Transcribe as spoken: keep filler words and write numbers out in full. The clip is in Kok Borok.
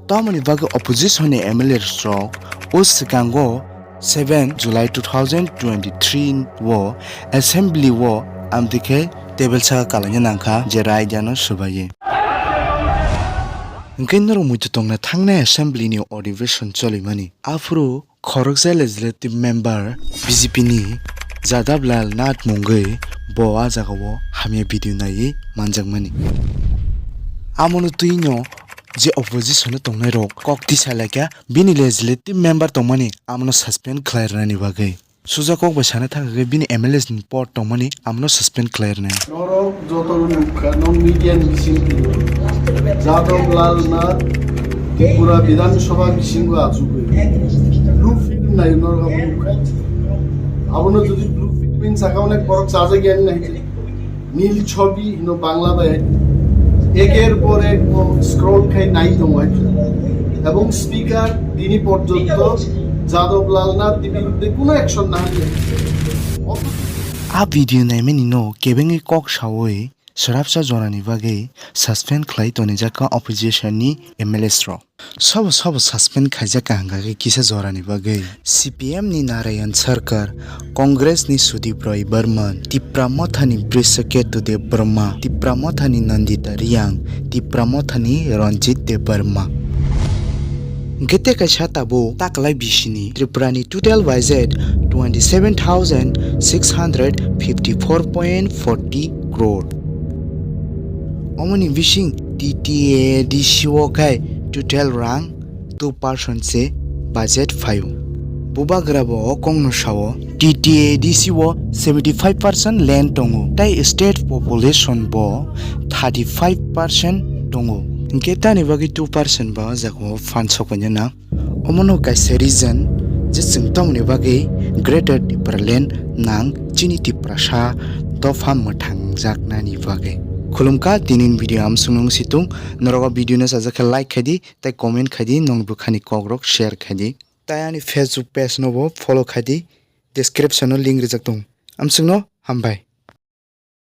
Tamoni bagwi opposition ni M L A rok o swkango seven July two thousand twenty-three o assembly o amtwi khe table saka kalaina nangkha je raidano swbaiwi. Hwnkhe norok muitu tongna thangnai assembly ni adhibeshon cholimani. Aphuru khoroksa legislative member B J P ni Jadab Lal Nath mungwi bo a jagao hamya video naiwi manjakmani. Amono twino je opposition o tongnai rok kok tisa laikha bini legislative member tongmani amono suspend khlai rwnani bagwi. Suja kok bai sana thangkhe bini M L A ni post tongmani amono suspend khlai rwnai. Norok joto nukha, nong media ni bising twi. Jadab Lal Nath Tripura Bidhan Sabha bisingo achugwi. Blue film nai norok abo nukha. Abono jodi blue film in saka onek borok chajak ya nai. Nil Chobi hino Bangla bai eker por ek o scroll khai nai tongo hai. Ebong speaker tini porjonto Jadab Lal Nath ni biruddhe kuno action na haiya. A video naimani no kebengwi kok sawi srapsa jorani bagwi suspend khlai tonijakha opposition ni M L As rok. Sabo sabo suspend khaijak kaham khe kisa jorani bagwi. C P M ni Narayan Sarkar, Congress ni Sudip Roy Barman, Tipra Motha ni Brishaketu Debbarma, Tipra Motha ni Nandita Riang, Tipra Motha ni Ranjit Debbarma. Hwnkhe tei kaisa tabuk taklai bisini Tripura ni total budget twenty seven thousand six hundred fifty four point forty crore. Omoni bising T T A D C o khai total rang two percent se budget phaio. Bubagra bo o kongno sao, T T A D C o seventy five percent land tongo, tei state population bo thirty five percent tongo. Hwnkhe tani bagwi two percent ba o jaga o phan sokbaina nang. Omono kaisa reason je chwng tamoni bagwi Greater Tipraland nang chini Tiprasa dopha mwthangjaknani bagwi. Khulumkha, tinin video amswkno wngsitung. Norok o video no sajak khe like khaidi, tei comment khaidi, nokni bwkhani kokrok share khaidi. Tei ani Facebook page no bo follow khaidi, description o link rijak tongo. Amswkno hambai.